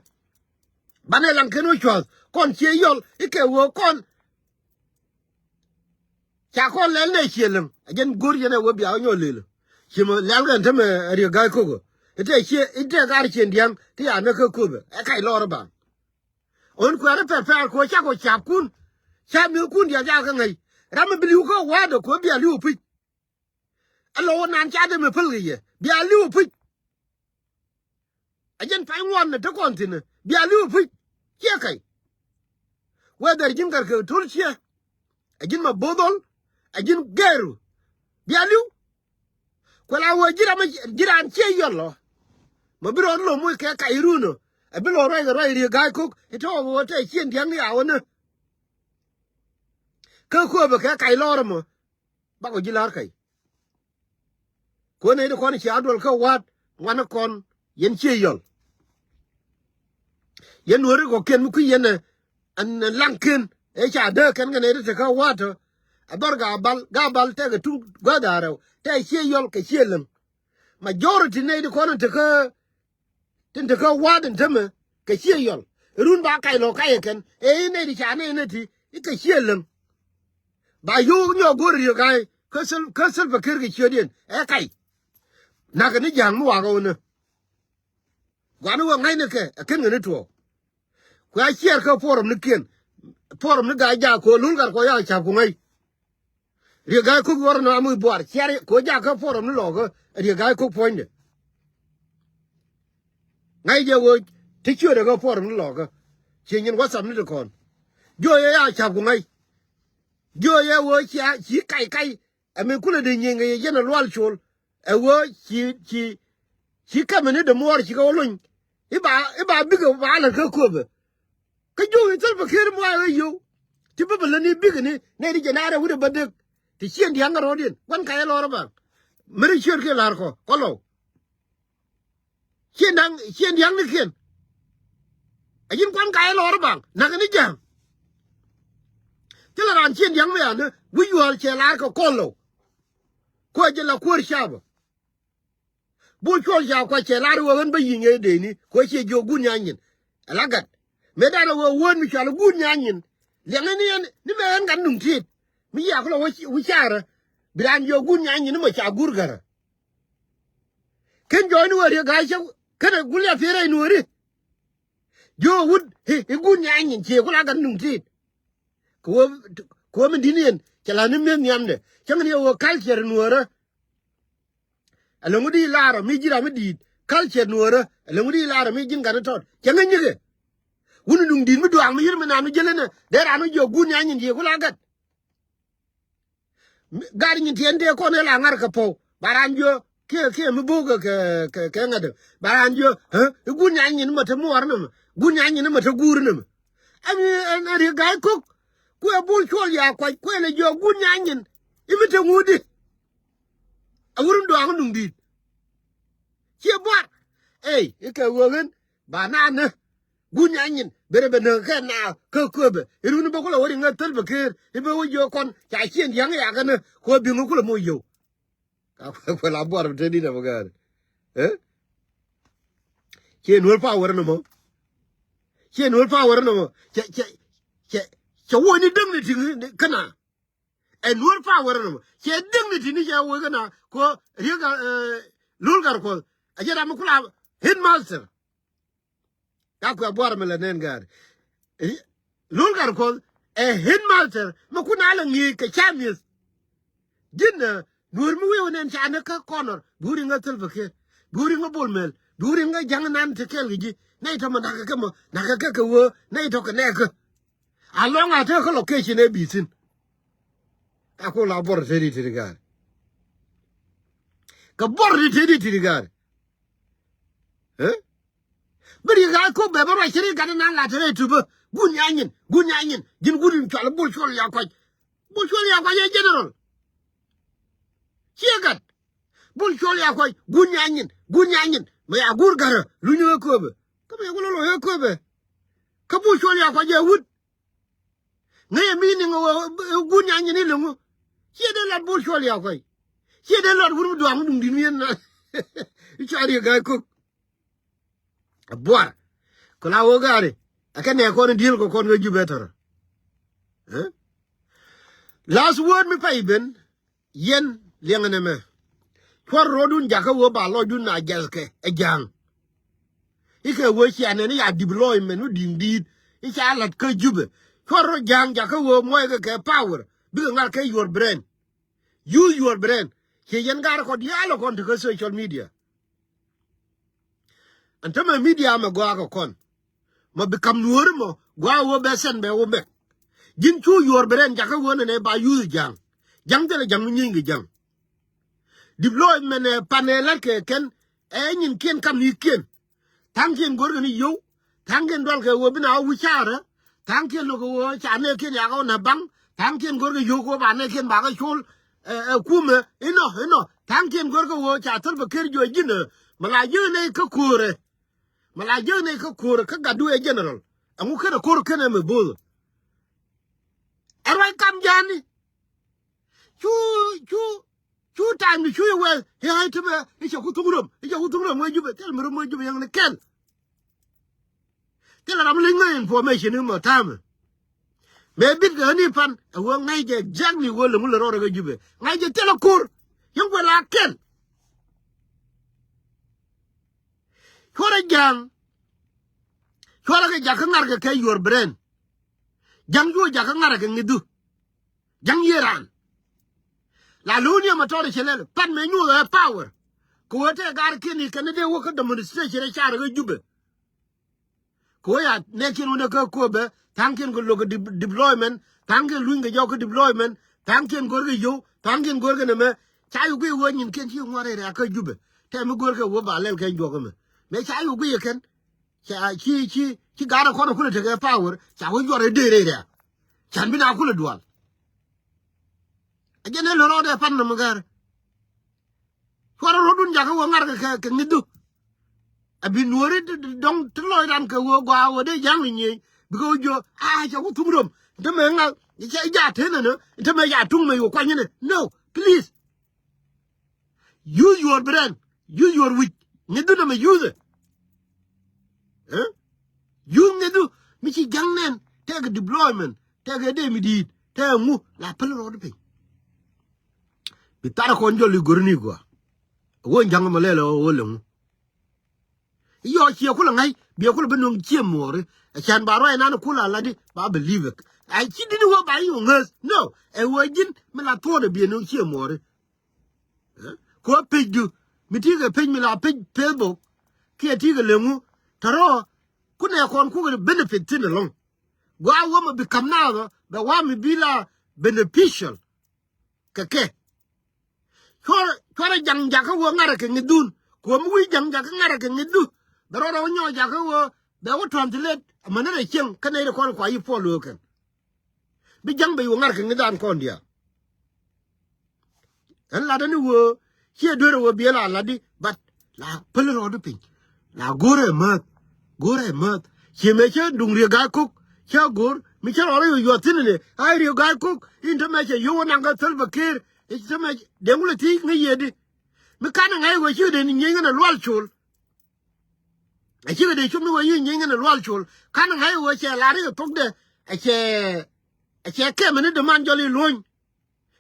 Banɛ laŋ kɛn wä cua̱th kɔn ciɛ yɔl i̱ kɛ wee kɔn. Ca kɔn lɛl nɛ ciɛ läŋ. A jɛn go̱r yɛn ɛ wä bia wä nyɔl lëlä. Ci mɛ lɛl kɛn tämɛ Riek Ga̱a̱c Kok ɛ. I̱ tɛ ciɛ, i̱ tɛ gar ciɛn dia̱ŋ ti ya näk kä köpɛ. Ɛ kac lɔr ɛ baŋ. Ɣän kuɛ̈rä pɛr pɛr kɛ ɣöö cakɔ ca̱pkun. Ca̱p mi̱thkun diaal ca kɛ ŋäc. Ram mi bi li̱w kä wa̱a̱dä kɛ ɣöö bia li̱w ɛ puc. Ɛ lɔ wä naan ca dee mi päl kɛ yɛ bia li̱w ɛ puc. Ɛ jɛn pay ŋuan ni te kɔn thi̱n ɛ bia li̱w ɛ puc. Ciɛ kɛc. Whether ji̱n Gärkek To̱l ciɛ, ɛ ji̱n Maboth Ol, ɛ ji̱n Gɛɛru, bia li̱w. Kuɛ la wee ji̱ ram, ji̱ raan ciɛ yɔl ɔ. Mɛ bi rɔɔd lo̱m wec kɛ kac run ɔ. Ɛ bi lɔ ruac kɛ ruac Riek Ga̱a̱c Kok i̱ tɔ̱ wä tɛ ciɛn dia̱ŋ ni a wä ni. Kä kööbä kɛ kac lɔr ɛmɔ. Bakɔ ji̱ la̱r kac. Kuäär nɛy ti kɔn cia duɔl kä wa̱a̱t ŋuan kɔn yɛn ciɛ yɔl. Yɛn Nuääri kɔ̱kiɛn mi kui̱ yɛn ɛ ɛn laŋkiɛn ëë ca dee kɛn kɛ nɛy ti te kä wa̱a̱t tɔ. Ɛ dhɔr Gabal, Gabal tɛkɛ tuŋ gua̱a̱th a rɛw tɛ ciɛ yɔl kɛ ciɛ läŋ. Majority nɛy ti kɔn in te kä tin te kä wa̱a̱t in tämɛ kɛ ciɛ yɔl. Run ba kac lɔ kac ɛ kɛn ëë i̱ nɛy ti ca nɛy nɛ ti i̱ kɛ ciɛ läŋ. Ba yio̱w nyɔk go̱r Riek Ga̱a̱c kä Sal-, kä Salva Kiir kɛ ciötdiɛn ɛ kac. Nakä ni ja̱a̱ŋ mi wakä wä ni. Gua̱n wä ŋa̱cnikɛ ɛ ken kɛ ni tuɔɔk. Kuɛ a ciɛɛr kä forum ni kiɛn. Forum ni Gaajaak kɛ ɣöö Lul Gatkuɔth ya ca̱p ku ŋäc. Riek Ga̱a̱c Kok yuɔr ni ram mi buar ciɛɛr kɛ ɣöö jakä forum ni lɔɔkä Riek Ga̱a̱c Kok puɔ̱nydɛ. Ŋa̱c jɛ ɣöö ti ciötdɛ kä forum ni lɔɔkä. Ci nyin WhatsApp ni ti kɔn. Jiö yɛ ya ca̱p ku ŋäc. Jiö yɛ ɣöö cia ci kac kac. Ɛ mi kulɛ dee nyieny kɛ yɛ jɛn ɛ Lual Col. Ɛ ɣöö ci, ci, ci kɛmɛ ni dämuɔɔr ci kɛ wä lony. I̱ ba, i̱ ba bikɛ ba lät kä köpɛ. Kä jiök i̱ Salva Kiir mi wa ɣä yio̱w. Ti bä bä lätni bikɛ ni nɛy ti jɛ naar ɛ wi̱cdɛ bä dek. Ti ciɛn dia̱ŋ kɛ rɔ̱ɔ̱diɛn gua̱n kac ɛ lɔr ɛ baŋ. Meri ciöt kiɛ la̱r kɔ kɔ lɔw. Ciɛn da̱ŋ, ciɛn dia̱ŋnikiɛn. A ji̱n kuan kac ɛ lɔr ɛ baŋ nakä ni ja̱a̱ŋ. Thilɛ raan ciɛn dia̱ŋ mi yani wi̱c yuɔ̱ɔ̱l cɛ la̱r kɛ kɔn lɔw. Kuɛ jɛ la kuäär ca̱pä. Bol Cuɔl Ja̱a̱k Kuac cɛ la̱r ɣöö ɣän bä yi̱ŋ ɛ dee ni kuɛ ciɛ jiök guut nya̱a̱ny nyin. Ɛ la gat mëë dan ɛ ɣöö wään mi cual guut nya̱a̱ny nyin. Liɛŋɛ ni ɛn ni mɛ ɛn gat nuŋ tiet. Mi yak lɔ wä carä bi raan jiök guut nya̱a̱ny nyin ni mɔ ca guur gärä. Ken jɔɔcni wä Riek Ga̱a̱c cä känɛ gul ya pi̱i̱r rɛy nuɔ̱ɔ̱ri. Jiök wut i̱ guut nya̱a̱ny nyin cië ku la gat nuŋ ti̱i̱t. Kɛ wä, kɛ wä mi di̱t ni yɛn cɛ la̱th ni mi̱eth nhiamdɛ cäŋ ni yɛ wä culture nuɔ̱ɔ̱rä. Ɛlɔ̱ŋ di laarɔ mi ji̱ ram mi di̱i̱t culture nuɔ̱ɔ̱rä ɛlɔ̱ŋ di laarɔ mi ji̱n gat ni tɔt cäŋ ni nyikɛ. Wun nuŋ di̱i̱t mi duaak mi yir mi naan mi jälä nɛ dee raan mi jiök guut nya̱a̱ny nyin cië ku la gat. Mi, gat nyin tiɛn tëë kɔn ëë la ŋa̱r kɛ pɔw ba raan jiö kiɛ, kiɛ mi bo̱o̱k kɛ, kɛ, kɛ ŋa̱t. Ba raan jiö i̱ guut nya̱a̱ny nyin mɔ te muɔɔr nɛmɛ guut nya̱a̱ny nyin mɔ te guur nɛmɛ. Ɛn, ɛn, ɛn Riek Ga̱a̱c Kok kuɛ Bol Cuɔl Ja̱a̱k Kuac kuɛ lɛ jiö guut nya̱a̱ny nyin i̱ mi te ŋuut di. A wur in dɔaŋ nuŋ di̱i̱t. Ciɛ buar. Ey i̱ kɛ ɣöö ɣän ba naan ni. Guut nya̱a̱ny nyin ben rɛ ben näk kɛ naath kä köpɛ i̱ run i̱ bä kulɛ wä riŋ ɛ thäl bä keer i̱ bä wä jiök kɔn ca ciɛn dia̱ŋ yakä ni kɛ wä bi̱ŋ i̱ kulɛ moc yio̱w. Ka kuɛ la buar bi te di̱t ɛmɔ gäär. Ɛ ciɛ nuɔ̱l pa wär ni mɔ. Ciɛ nuɔ̱l pa wär ni mɔ. Cɛ, cɛ, cɛ, cɛ wä ni däŋ ni ti̱ŋ kä na. Ɛ nuɔ̱r pa wär ni mɔ cɛ däŋ ni ti̱ŋ ni cɛ wä kä na kɛ Riek, ɛ, Lul Gatkuɔth. A jɛ ram mi kula headmaster. Ka kuɛ buar mi lɛ nɛn gari. Lul Gatkuɔth ɛ headmaster mi kun a lɛ ŋi̱i̱c kɛ ca mi̱eth. Ji̱n ɛ nuɔ̱r mi wi̱i̱ wä nɛn ca ni kä kɔnɔr bi wä riŋ kä Salva Kiir bi wä riŋ kä Bol Mel bi wä riŋ kä ja̱ŋ nan te kɛɛl kɛ ji̱. Nɛy tɔmɔ nakä kɛ mɔ nakä kɛ kɛ wä nɛy tɔk kɛ nɛɛkä. A lɔŋ a te kä location ɛ bi thi̱n. Ka ku la buɔr te di te di gari. Kɛ buɔr di te di te di gari. Ɛ bi Riek Ga̱a̱c Kok bɛ bä ruac ci ri gat inan la te rɛy tupä. Guut nya̱a̱ny nyin guut nya̱a̱ny nyin ji̱n guut in cual Bol Cuɔl Ja̱a̱k Kuac. Bol Cuɔl Ja̱a̱k Kuac ɛ general. Ciɛ gat. Bol Cuɔl Ja̱a̱k Kuac guut nya̱a̱ny nyin guut nya̱a̱ny nyin mɛ ya guur gärä luny ɣä köpɛ. Kä mɛ ya wä lɔ lɔ ɣä köpɛ. Kä Bol Cuɔl Ja̱a̱k Kuac ɛ wut. Ŋäcɛ mi niŋ ɛ wä guut nya̱a̱ny nyin i̱ liŋu. Ciɛ dee lat Bol Cuɔl Ja̱a̱k Kuac. Ciɛ dee lat wur mi duaŋ duŋ di̱t mi yɛn na. I̱ cua Riek Ga̱a̱c Kok. A buar. Kɛ la wä gaari. Ɛ kɛ nɛ kɔn in di̱el kɛ kɔn kɛ Jubɛ tɔrɔ. Ɛ? Last word mi pay ben, yɛn liɛŋɛ nɛmɛ. Cuɔr ro̱dun jakä wee ba lɔcdun na jɛthkɛ ɛ ja̱a̱ŋ. Ikɛ wee cia nɛn i̱ ya deployment mi di̱i̱ŋ di̱i̱t i̱ ca la̱t kä Jubɛ. Cuɔr ro̱ ja̱a̱ŋ jakä wee muɔckɛ kɛ power bikɛ ŋa̱r kɛ your brain. Use your brain. Ciɛ yɛn ga̱r kɔn diaal kɔn tekä social media. Ɛn tämɛ media mɛ gɔaa kɛ kɔn. Mɔ bi kam nuɔ̱ɔ̱ri mɔ gɔaa wee bɛ sɛn bɛ wee mɛk. Ji̱n cu your brain jakä wee nɛnɛ ba use ja̱a̱ŋ. Ja̱ŋ thilɛ ja̱ŋ mi nyieeny kɛ ja̱ŋ. Deployment ɛ pan ɛ la̱t kɛ kɛn ɛ nyinkiɛn kam ni̱i̱kiɛn. Tha̱a̱ŋkiɛn go̱rkɛ ni yio̱w. Tha̱a̱ŋkiɛn dual kɛ ɣöö bi na wä wi̱c caarä. Tha̱a̱ŋkiɛn lo̱k kɛ ɣöö ca nɛɛkiɛn yakä wä na̱p baŋ. Tha̱a̱ŋkiɛn go̱rkɛ yio̱w kɛ ɣöö ba nɛɛkiɛn bakä col. Ɛ, ɛ, kumɛ inɔ inɔ. Tha̱a̱ŋkiɛn go̱rkɛ ɣöö ca Salva Kiir juɔc ji̱n ɛ. Mɛ la ji̱n ɛ kä ko̱o̱rɛ. Mɛ la ji̱n ɛ kä ko̱o̱rɛ kä gatdu ɛ general. Ɛŋu kenɛ ko̱r kenɛ mɛ bo̱o̱th. Ɛ ruac kam ja̱a̱ni. Cu cu cu time ni cu iwɛl i̱ ha̱y ti mɛ i̱ cɛ ku thuŋ rom i̱ cɛ ku thuŋ rom wee Jubɛ thil mi rom wee Jubɛ yɛŋ ni kɛl. Thil ram liŋ ŋäc information i̱ mɔ ta̱a̱mɛ. Mëë bit kɛ ɣän i̱ pan ɛ wee ŋa̱c jɛ exactly wee lɛ ŋul ɛ rɔɔdɛ kɛ Jubɛ ŋa̱c jɛ thil ɛ kur. Yɛŋ kuɛ la kɛl. Cuɔrɛ ja̱a̱ŋ. Cuɔrɛ kɛ jakä ŋa̱rkɛ kɛ your brain. Ja̱ŋ juɔ jakä ŋa̱rkɛ ŋi̱thu. Ja̱ŋ yiëë raan. La lo̱o̱n yɛ ma tɔɔt cɛ lɛl pan mɛ nyuuth ɛ power. Kɛ wee tɛ gaar kiɛn i̱ kɛn i̱ dee wä kä demonstration ɛ car ɛ kä Jubɛ. Kɛ wee ya nɛɛkiɛn wä ni kä Köpɛ tha̱a̱ŋkiɛn kɛ lo̱k kɛ dep-, deployment tha̱a̱ŋkiɛn luny kɛ jɔk kä deployment tha̱a̱ŋkiɛn go̱rkɛ yio̱w tha̱a̱ŋkiɛn go̱rkɛ nɛmɛ. Ca yuk i̱ wee nyinkiɛn ci ŋuɔ̱t rɛy rɛ̈ɛ̈ kä Jubɛ tɛ mi go̱rkɛ wee ba lɛl kɛ juɔk ɛmɛ. Mëë ca yuk i̱ yɛ kɛn ca ci ci ci ga̱r ɛ kɔn ɛ kulɛ tekɛ power ca wä juɔr ɛ dee rɛy rɛ̈ɛ̈. Can bi na kulɛ dual. A jɛn ɛ lo̱r rɔɔdɛ pan nɔm gɛr. Cuɔrɛ ro̱dun jakä wä ŋa̱rkɛ kɛ kɛ ŋi̱thu. A bi nuɔ̱ɔ̱ri ti dɔ̱ŋ ti lɔc ran kɛ wä gɔaa wä dee ja̱ŋ ni nyiey. Bikɛ wä jiö a cɛ wä thum rom. Ntä mɛ ŋa̱ i̱ ca i̱ ja tenɛ nä ntä mɛ ca tuŋ mɛ yo̱ kuany inɛ. No, please. Use your brain. Use your wit. Ŋi̱thu nɛ mɛ use. Ɛ? Use ŋi̱thu mi ci ja̱ŋ nɛn tɛk deployment tɛk ɛ dee mi di̱i̱t tɛk ŋu la päl rɔɔd piny. Bi thar kɔn jɔl i̱ go̱r ni gɔaa. Ɣöö ja̱ŋ mɔ lɛl ɣöö lɛ ŋu. Yɔ ciɛ kulɛ ŋa̱c biɛ kulɛ bi nöŋ ciɛ muɔɔri. Ɛ can ba ruac nan kulɛ aladi ba believe it. Ɛ ci dini wä ba yi wä ŋäth no. Ɛ wä ji̱n mi la thuɔɔn ɛ biɛ nöŋ ciɛ muɔɔri. Ɛ? Ku a pecdu mi ti kɛ pec mi la pec Facebook kiɛ ti kɛ lɛ ŋu. Tɛ rɔ ku nɛ kɔn kukɛ benefit thin ɛlɔŋ. Gua wä mɛ bi kam naath ɔ bɛ wa mi bi la beneficial. Kɛ kɛ cuɔr cuɔr ja̱ŋ jakä wä ŋa̱rä kɛ ŋi̱dhun. Kuɔm wi̱i̱ ja̱ŋ jakä ŋa̱rä kɛ ŋi̱dhu. Bɛ rɔɔdɛ wä nyɔɔ jakä wä bɛ wä translate. Amäni rɛ cieŋ kä nɛy rɛ kɔn kua yi puɔl wä kɛn. Bi ja̱ŋ bɛ yi wä ŋa̱rä kɛ ŋi̱dhan kɔn diaal. Ɛn latdä ni wee ciɛ duer ɛ wee biɛ la latdi but la päl rɔɔdu piny. La go̱o̱rɛ määth go̱o̱rɛ määth. Ciɛ mɛ cä duŋ Riek Gai Kok cä go̱o̱r mi cä rɔɔdä yɔ yuɔth thi̱n ni a Riek Gai Kok in te mɛ cɛ yio̱w wä naŋ kä Salva Kiir. I̱ te mɛ deŋ wulɛ thiec ŋäc yɛ di. Mi kanɛ ŋa̱c wee cikɛ dee ni nyieny ŋän ɛ lual col. Ɛ cikɛ dee cop ni wee yi nyieny ŋän ɛ lual col. Kanɛ ŋa̱c wee cɛ lar i̱ thokdɛ ɛ cɛ ɛ cɛ kɛmɛ ni däman jɔl i̱ luɔ̱ny.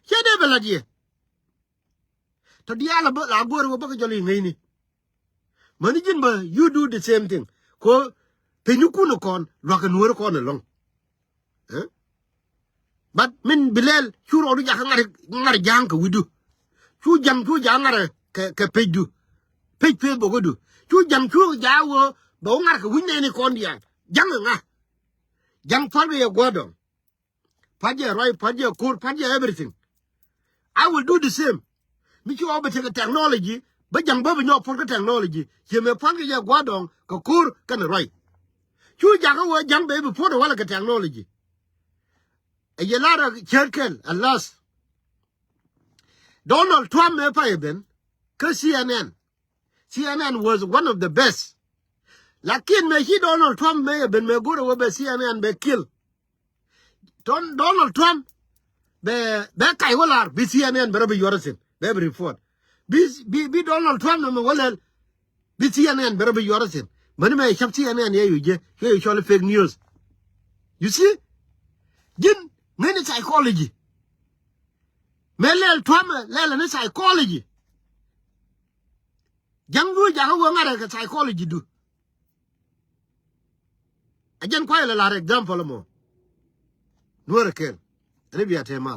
Cɛ dee bɛ la̱t yɛ. Tɔ diaal a bä la go̱o̱r wä bä kɛ jɔl i̱ ŋäcni. Mäni ji̱n bä you do the same thing. Ko piny ni kun kɔn luakä nuɔ̱ɔ̱ri kɔn ɛlɔ̱ŋ. Ɛ? But min bi lɛl cu rɔɔdu jakä ŋa̱r ŋa̱r ja̱a̱ŋ kɛ wi̱cdu. Cu ja̱ŋ cu ja̱a̱ŋ ŋa̱r kɛ kɛ pecdu. Pec pec bä kädu cu ja̱ŋ cu ja̱a̱ wä bɛ wä ŋa̱r kɛ wi̱c nɛɛni kɔn diaal. Ja̱ŋ ɛ ŋa̱. Ja̱ŋ pua̱l bɛ yɛ gua̱a̱r dɔ̱ŋ. Pua̱t jɛ ruac pua̱t jɛ ko̱r pua̱t jɛ everything. I will do the same. Mi ci ɣɔw bɛ tekɛ technology bä ja̱ŋ bä bi nyɔk puɔ̱t kä technology. Ciɛ mɛ pua̱n kɛ jɛ gua̱a̱r dɔ̱ŋ kɛ ko̱r kɛnɛ ruac. Cu jakä wee ja̱ŋ bɛ bi puɔ̱t ɛ walɛ kɛ technology. Ɛ yɛ lar ɛ cäät kɛl ɛ lath. Donald Trump mëë pay ɛ ben kä C N N. C N N was one of the best. Lakin mëë ci Donald Trump mëë ɛ ben mëë go̱r ɛ wee bɛ C N N bɛ kill. Don Donald Trump bɛ bɛ kac wä lar bi C N N bɛ rɔ bi yuɔr thi̱n bɛ bi report. Bi bi bi Donald Trump nɔmɔ wä lɛl bi C N N bɛ rɔ bi yuɔr thi̱n. Mäni mɛ cäp C N N yɛ yu jɛ cuɛ yu cɔl fake news. You see? Ji̱n ŋäcni psychology. Mëë lɛl tuɔmɛ lɛl ni psychology. Ja̱ŋ du jakä wä ŋa̱rɛ kɛ psychology du. A jɛn kuay lɛ lar example mɔ. Nuɔrɛ kɛl. Ɛn bia te mal.